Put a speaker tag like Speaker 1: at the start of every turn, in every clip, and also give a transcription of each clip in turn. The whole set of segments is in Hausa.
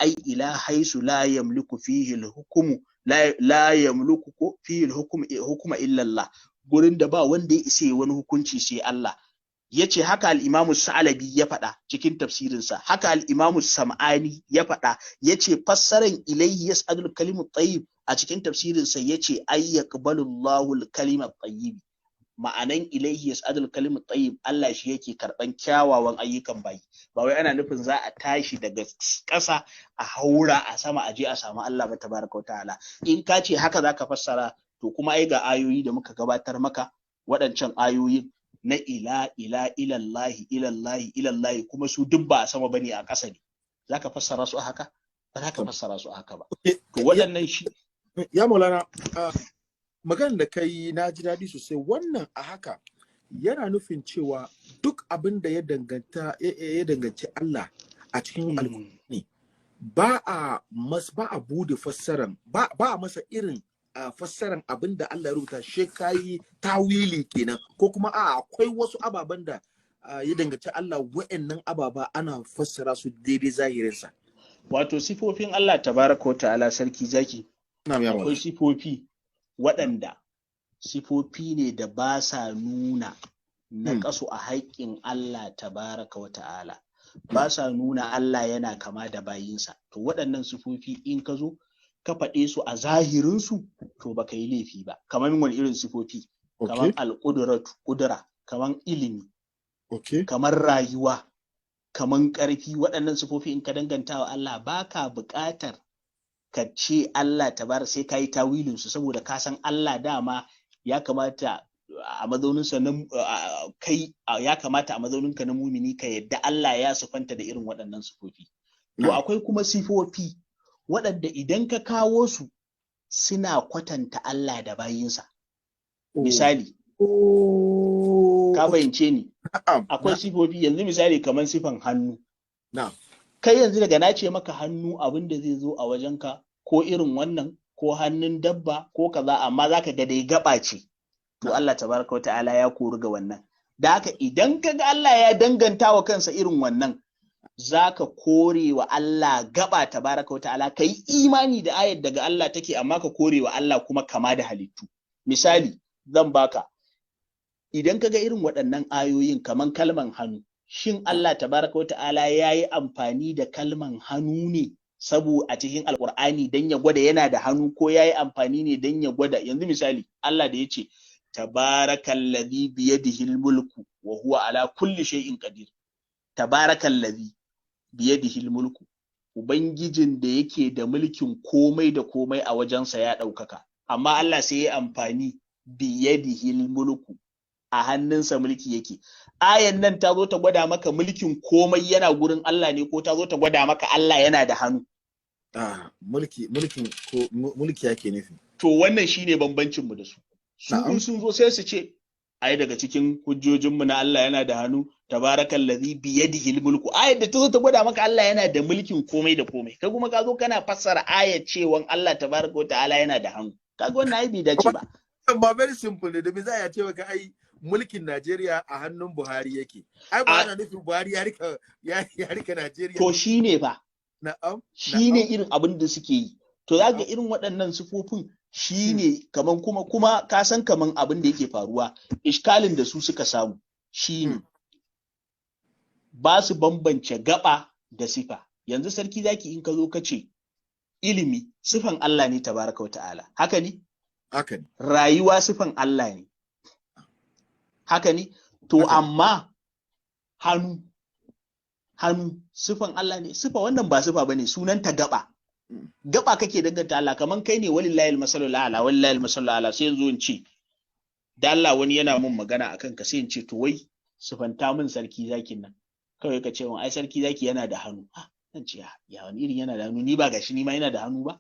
Speaker 1: Ai ila haisu la yamliku fihi al-hukmu, la yamliku fihi al-hukmu hukma illa Allah, gurin da ba wanda ya isa wani hukunci sai Allah. Yace haka al-Imamu Sa'alabi ya faɗa cikin tafsirinsa, haka al-Imamu Sam'ani ya faɗa. Yace fassaran ilaihi yas'adul kalimu tayyib a cikin tafsirinsa, yace ay yaqbalu Allahu al-kalima tayyib. Ma'anan ilaihi yas'adul kalimu tayyib, Allah shi yake karban kyawawan ayyukan bayi. Ba wai ana nufin za a tashi daga ƙasa a haura a sama a je a samu Allah ba tabaraka wa ta'ala. In ka ce haka zaka fassara, to kuma ai ga ayoyi da muka gabatar maka, waɗancan ayoyin na ila ila ilallahi ilallahi ilallahi, kuma su duk ba a sama bane, a ƙasa ne. Zaka fassara su a haka? Ba za ka fassara su a haka ba. To waɗannan shi
Speaker 2: Ya Maulana, maganar da kai na ji daɗi sosai. Wannan a haka yana nufin cewa duk abin da ya danganta ya danganci Allah a cikin Alkur'ani, ba a bude fassaran, ba a masa irin fassaran abin da Allah ya rubuta, she kayi tawili kenan, ko kuma a akwai wasu ababen da ya danganci Allah, wa'annan ababa ana fassara su daidai zahirinsa?
Speaker 1: Wato sifofin Allah tabaraka wa ta'ala, sarki zaki, akwai sifofi waɗanda sifofi ne da ba sa nuna naƙasu a haƙƙin Allah tabaraka wa ta'ala, ba sa nuna Allah yana kama da bayinsa. To waɗannan sifofi, in ka zo ka faɗe su a zahirinsu, to baka yi laifi ba. Kamar wani irin sifofi? Kamar alƙudratu, ƙudura, kamar ilimi, kamar rayuwa, kamar ƙarfi. Waɗannan sifofi in ka danganta wa Allah, baka buƙatar ka ce Allah tabar sai ka yi tawilin su, saboda ka san Allah dama ya kamata a mazauninsa na kai, ya kamata a mazauninka na mumini ka yadda Allah ya sifanta da irin waɗannan sifofi. To akwai kuma sifofi waɗanda idan ka kawo su suna kwatanta Allah da bayinsa. Misali, ka fahimce ni? Akwai sifofi, yanzu misali kamar sifan hannu. Kai yanzu daga na ce maka hannu, abin da zai zo a wajenka ko irin wannan ko hannun dabba ko kaza, amma zaka ga dai gaba ce. To Allah tabaraka wa ta'ala ya kori ga wannan. Da haka idan ka ga Allah ya danganta wa kansa irin wannan, zaka kore wa Allah gaba tabaraka wa ta'ala, kai imani da ayar daga Allah take, amma ka kore wa Allah kuma kama da halittu. Misali zan baka, idan ka ga irin waɗannan ayoyin kaman kalman hannu, shin Allah tabaraka wa ta'ala ya yi amfani da kalman hannu ne sabo a cikin Alƙur'ani don ya gwada yana da hannu, ko ya yi amfani ne don ya gwada, yanzu misali Allah da ya ce tabarakallazi biyadihi mulku wa huwa ala kulli shay'in qadir? Tabarakallazi biyadihi mulku, ubangijin da yake da mulkin komai da komai a wajensa ya ɗaukaka, amma Allah sai ya amfani biyadihi mulku, a hannunsa mulki yake. Ayan nan ta zo ta gwada maka mulkin komai yana gurin Allah ne, ko ta zo ta gwada maka Allah yana da hannu?
Speaker 2: Ah, mulki, mulkin ko mulki yake nufi.
Speaker 1: To wannan shine bambancin mu da su. Su in sun zo sai su ce ai daga cikin hujjojin mu na Allah yana da hannu, tabarakallazi biyadihi mulku, ayar da ta zo ta gwada maka Allah yana da mulkin komai da komai, kai kuma ka zo kana fassara ayar cewan Allah tabaraka wa ta'ala yana da hannu. Kaga wannan ai bai dace ba.
Speaker 2: Ba very simple ne, domin za a ce maka ai mulkin Najeriya a hannun Buhari yake. Ai ba ana nufin Buhari ya rika Najeriya.
Speaker 1: To shine fa. Shine irin abin da suke yi. To za ga irin waɗannan sifofin shine kaman kuma ka san kaman abin da yake faruwa, iskalin da su suka samu shine ba su bambance gaba da sifa. Yanzu sarki zaki, in ka zo ka ce ilimi sifan Allah ne tabaraka wa ta'ala, haka ne?
Speaker 2: Haka ne.
Speaker 1: Rayuwa sifan Allah ne, haka ne? To amma hannu, hannu sifan Allah ne? Sifa wannan ba sifa bane, sunanta gaba. Gaba kake danganta Allah, kaman kai ne, walillahi almasalul a'la, walillahi almasalul a'la, sai yanzu in ce da Allah wani yana mun magana akan ka, sai in ce to wai sifanta min sarki zakin nan. Kawai ka ce mun ai sarki zaki yana da hannu. Ha, zan ce ya wani irin yana da hannu? Ni ba gashi ni ma yana da hannu ba.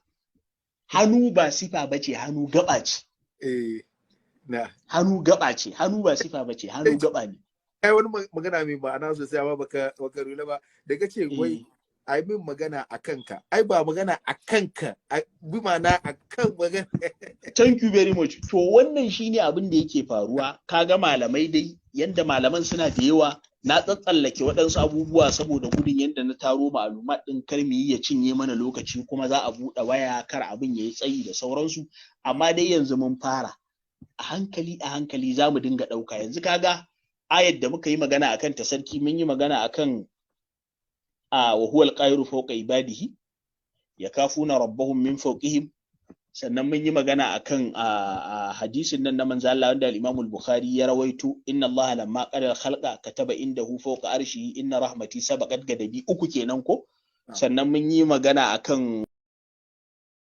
Speaker 1: Hannu ba sifa bace, hannu gaba ce.
Speaker 2: Eh, na.
Speaker 1: Hannu gaba ce, hannu ba sifa bace, hannu gaba ne.
Speaker 2: Kai wani magana mai ma'ana sosai, amma baka rula ba da kace wai ai min magana a kanka, ai ba magana a kanka, bi ma'ana a kan magana.
Speaker 1: Thank you very much. To wannan shine abin da yake faruwa. Kaga malamai dai, yanda malaman suna da yawa. Na tsatsallake waɗansu abubuwa saboda gudun yadda na taro ma'alumat ɗin, kar mu yi ya cinye mana lokaci, kuma za a buɗe waya, kar abin ya yi tsayi da sauransu. Amma dai yanzu mun fara, a hankali a hankali za mu dinga ɗauka. Yanzu kaga ayar da muka yi magana akan ta, sarki, mun yi magana akan a wa huwal qahiru fawqa ibadihi yakafuna rabbahum min fawqihim. Sannan mun yi magana akan a hadisin nan na manzo Allah wanda al-Imam al-Bukhari ya rawaito, inna Allah lamma qadara khalqa kataba indahu fawqa arshihi inna rahmati sabaqat gadabi, uku kenan ko? Sannan mun yi magana akan